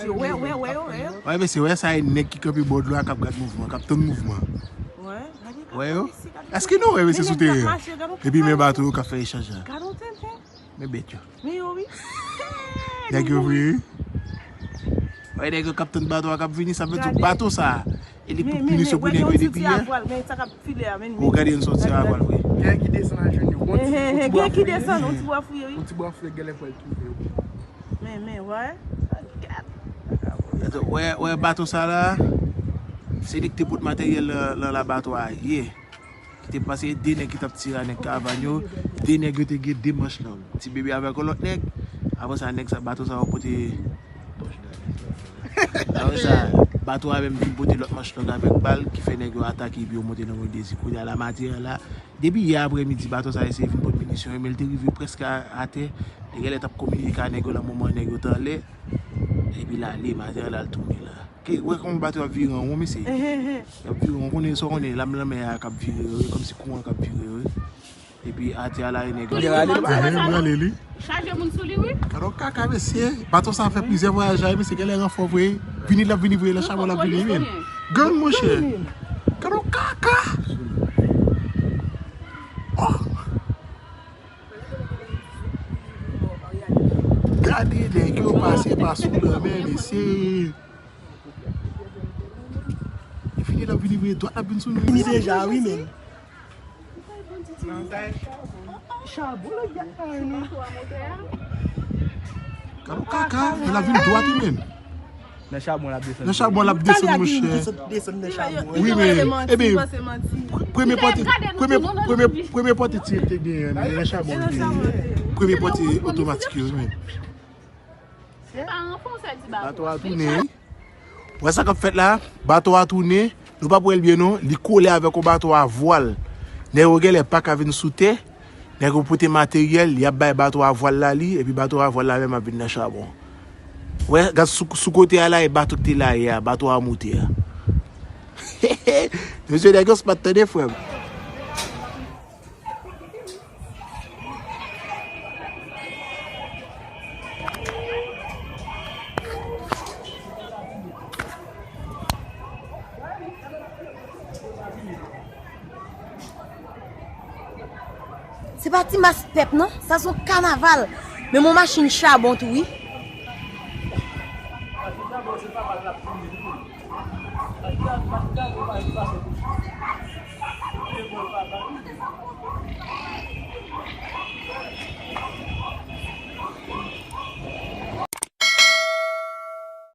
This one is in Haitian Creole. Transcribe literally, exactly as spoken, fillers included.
Wè, wè, wè, wè. Wè, mesye, wè sa e nèg ki kanpe bò dlo a k ap gad mouvman, k ap tann mouvman. Wè, gade, gade, wè yo? Gade, èske nou wè mesye sou teren an? Epi men bato yo k ap fè echanj la. Gade yon tenten. Men bèt yo. Men yo, wi. Nèg yo vre, wi. Wè, nèg yo k ap tann bato a k ap vini, sa vle di bato sa a. E li k pou minisyon pou nèg yo depi yè. Ou gade yon sòti a vwal vre. Gen ki desann a jwenn yo. Gen ki desann, yon ti bwa fouye, wi. Yon ti bwa fouye, genlè fò l twouve yo. Men, men, wè. Gad. Wè, wè, bato sa la, se li ki te pot materyèl nan, nan labatwa a, ye. Ki te pase de nèg ki t ap tire a nèg karavàn yo, de nèg yo te gen de manch long. Ti Bebe avèk yon lòt nèg, apre sa, nèg sa, bato sa yo pote. Apre sa, bato a menm vin pote lòt manch long avèk bal, ki fè nèg yo atake epi yo monte nan Mòn Dezi. Kounye a la, maten an la, depi yè aprèmidi, bato sa eseye vin pot minisyon yo, men l te rive prèske a, atè. Li genlè t ap kominike a nèg yo nan moman nèg yo t anlè. Epi l ale, maten an la, l tounen la. Ke, wè kòman bato ap vire an won, mesye. Y ap vire an won, konnen sa w konnen, lame lanmè a k ap vire yo, kòmsi kouran k ap vire yo. Epi atè a la, e nèg yo. Ehe, m rale li. Chaje moun sou li, wi. Gad yon kaka, mesye. Bato sa fè plizyè vwayaj la, mesye, genlè ranfò vre. Vini, l ap vini vre, nan chabon l ap vini, men. Gang, monchè. Gad yon kaka. Oh. Gade nèg yo pase pa sou lanmè, mesye. Li fini, l ap vini vre dwat, l ap vin sou nou. Vini deja, wi, men. Gad yon kaka, men l ap vin dwat, wi, men. Nan chabon l ap desann. Nan chabon l ap desann, monchè. Wi, men, ebyen, premye pòte, premye, premye, premye pòte ti te genyen, men nan chabon li te ye. Premye pòte otomatik yo, wi, men. Bato a tounen, wi. Wè sa k ap fèt la? Bato a tounen. Nou p ap wè l byen, non. Li kole avèk yon bato a vwal. Nèg yo genlè pa ka vin sou tè. Nèg yo pote materyèl, y ap bay bato a vwal la li, epi bato a vwal la menm ap vin nan chabon. Wè, gad sou, sou kote a la, e bato ki te la yè a, bato a moute a. Mesye, nèg yo smat, tande, frè m. Se pa ti mas pèp, non. Sa se yon kanaval. Men yon machin chabon tou, wi.